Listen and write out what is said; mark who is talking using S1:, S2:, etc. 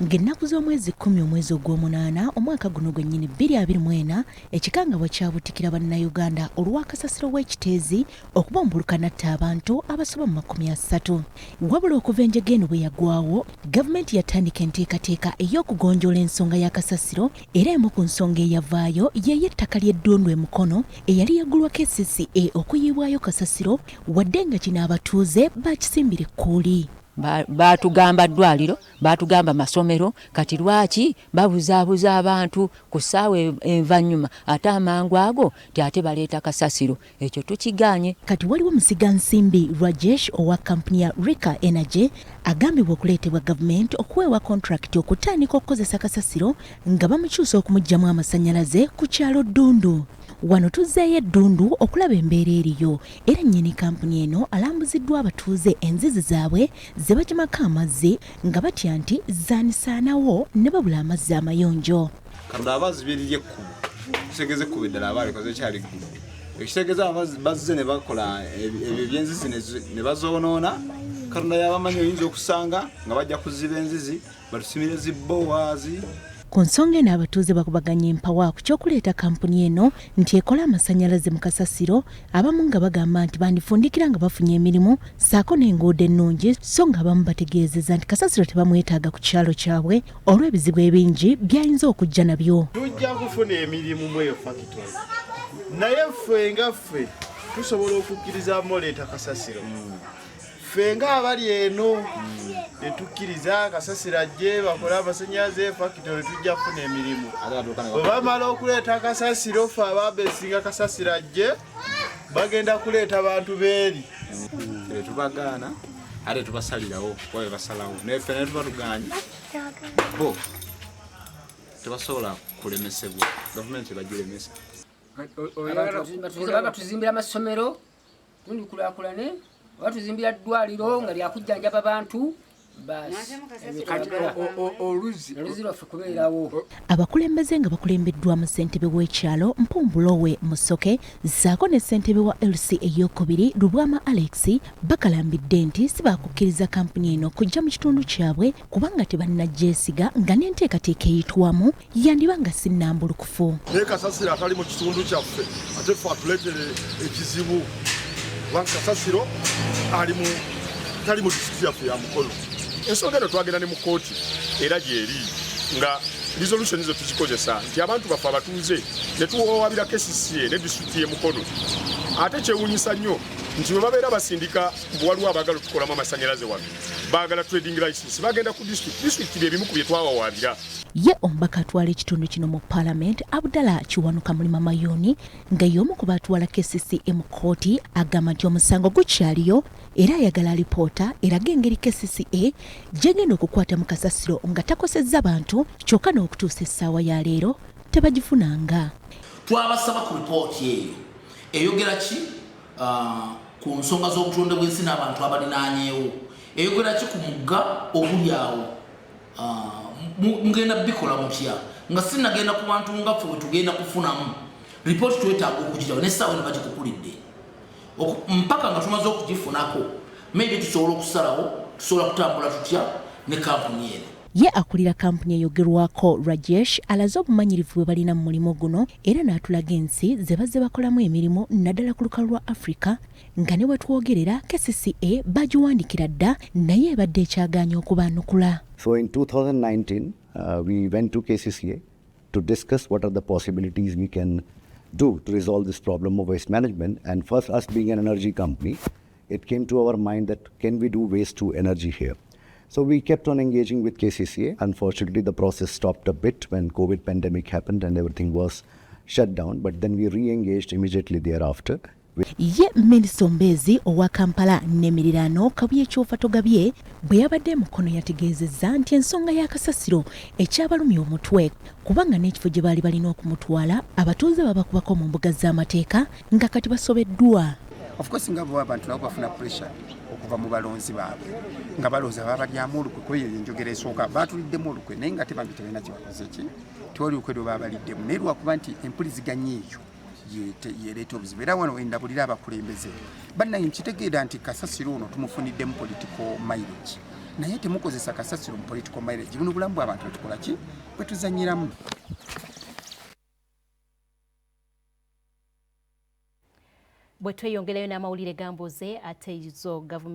S1: Ng'ennaku z'omwezi 10 omwezi ogw'omunaana omwaka guno gwennyini 2024, ekikangabwa kyabutikira Bannayuganda olw'akasasiro w'ekiteezi okubumbuluka n'atta abantu abasoba mu 30. Wabula okuva enjega eno bwe yagwawo, gavumenti yatandika enteekateeka ey'okugonjoola ensonga ya kasasiro, era emu ku nsonga eyavaayo y'ey'ettaka ly'eddundu e Mukono eyali yagulwa KCCA okuyiibwayo kasasiro, wadde nga kino abatuuze baakisimbira ekkuuli.
S2: Baatugamba ddwaliro, baatugamba masomero, kati lwaki babuzaabuza abantu ku ssaawa envannyuma ate amangu ago ti ate baleeta kasasiro? Ekyo tukigaanye.
S1: Kati waliwo musigansimbi Rajesh owa kampuni ya Rika Energy agambibwa okuleetebwa gavumenti okuweebwa kontulakiti okutandika okukozesa kasasiro nga bamukyusa okumuggyamu amasannyalaze ku kyalo Ddundu. Wano tuzzeeyo e Ddundu okulaba embeera eriyo, era nnyini kampuni eno alambuziddwa abatuuze enzizi zaabwe ze bagimako amazzi nga batya nti zaanisaanawo ne babula amazzi amayonjo.
S3: Katonda aba azibye liri ekkubo, kitegeeza ekkubo eddala aba alikoze kyali ggulu, ekitegeeza bazze ne bakola ebyo ebyenzizi ne bazoonoona. Katonda yabamanyi, oyinza okusanga nga bajja kuziba enzizi batusimire zibbowaazi.
S1: Ku nsonga eno abatuuze bakubaganya empawa ku ky'okuleeta kampuni eno nti ekole amasannyalaze mu kasasiro, abamu nga bagamba nti bandifundikira nga bafunye emirimu ssaako n'enguudo ennungi, so nga abamu bategeezezza nti kasasiro tebamwetaaga ku kyalo kyabwe olw'ebizibu ebingi by'ayinza okujja nabyo.
S4: Tujja kufuna emirimu mu eyo fakitole, naye ffe nga ffe tusobola okukkiriza moleeta kasasiro? Ffe ng'abali eno tetukkiriza kasasiro ajje bakole amasannyalaze fakitole, tujja kufuna emirimu. Bwe bamala okuleeta kasasiro, ffe ababesinga kasasiro ajje, bagenda kuleeta bantu beeri.
S3: Tubagaana ate tubasalirawo kuba bebasalawo, naye ffe naye tuba tuganye, bo tebasobola kulemesebwa, gavumenti ebagiremesa.
S5: Baba tuzimbira amasomero tundi kulaakulane, oba tuzimbira ddwaliro nga lyakujjanjaba bantu, basi oluzzi lwaffe kubeerawo.
S1: Abakulembeze nga bakulembeddwamu ssentebe w'ekyalo Mpumbulowe Musoke ssaako ne ssentebe wa LC eyokubiri Lubwama Alex bakalambidde nti si baakukkiriza kampuni eno kujja mu kitundu kyabwe kubanga tebannajjeesiga, nga n'enteekateeka eyitwamu yandiba nga si nnambulukufu.
S4: Naye kasasiro atali mu kitundu kyaffe ate ffe atuleetere ekizibu, kubanga kasasiro ali mu tali mu disitulikiti yaffe ya Mukono.
S6: Ensonga eno twagenda ne mu kooti, era gyeri nga resolution zo tuzikozesa nti abantu baffe abatuuze ne tuwawabira KCCA ne disitulikiti y'e Mukono. Ate kyewuunyisa nnyo nti bwe babeera basindika mbu waliwo abaagala otukolamu amasannyalaze wano, baagala trading license, bagenda ku district. District bye bimu ku bye twawawaabira.
S1: Ye omubaka atwala ekitundu kino mu paalamenti, Abdallah Kiwanuka Mulima Mayuuni, nga y'omu ku baatwala KCCA mu kkooti, agamba nti omusango gukyaliyo era ayagala alipoota eraga engeri KCCA gyegenda okukwata mu kasasiro nga takosezza bantu, kyokka n'okutuusa essaawa ya leero tebagifunanga.
S7: Twabasaba ku ripooti eyo eyogera ki ku nsonga z'obutonde bw'ensi n'abantu abalinaanyeewo, eyogera ki ku mugga oguli awo, mugenda bikola mutya nga sinagenda ku bantu nga ffe bwe kufunamu ripooti? Twetaaga okugiraba n'essaawa eno bagikukulidde mpaka nga tumaze okugifunako, maybe tusobola okusalawo tusobola kutambula tutya ne kampuni eno.
S1: Ye akulira kampuni eyogerwako Rajesh alaze obumanyirivu bwe balina mu mulimu guno, era n'atulaga ensi ze bazze bakolamu emirimu naddala ku lukalu lwa Africa, nga ne wetwogerera KCCA bagiwandikira dda naye ebadde ekyagaanya okubaanukula.
S8: So in 2019, we went to KCCA to discuss what are the possibilities we can do to resolve this problem of waste management. And first, us being an energy company, it came to our mind that can we do waste to energy here? So we kept on engaging with KCCA. Unfortunately, the process stopped a bit when COVID pandemic happened and everything was shut down. But then we re-engaged immediately thereafter.
S1: Ye minisita omubeezi owa Kampala n'emiriraano, Kabuye Kyofatogabye, bwe yabadde Mukono yategeezezza nti ensonga ya kasasiro ekyabalumya omutwe kubanga n'ekifo gye baali balina okumutwala abatuuze babakubako mu mbuga z'amateeka nga kati basobeddwa.
S9: Of course, nga bo abantu nabo bafuna pressure okuva mu balonzi baabwe nga balowooza babalyamu olukwe, kuba eyo enjogera esooka, batuliddemu olukwe, naye nga tebambi tebalina kyebakoze ki, tewali lukwe lwe babaliddemu, naye lwakuba nti empuliziganya eyo yereeta obuzibu. Era wano endabulira abakulembeze bannange, nkitegeera nti kasasiro ono tumufuniddemu political mileage. Naye temukozesa kasasiro mu political mileage. Buno bulamu bw'abantu bwetukola ki, bwe tuzanyiramu.
S10: Bwe tweyongerayo n'amawulire gambuze, ate zo gavumenti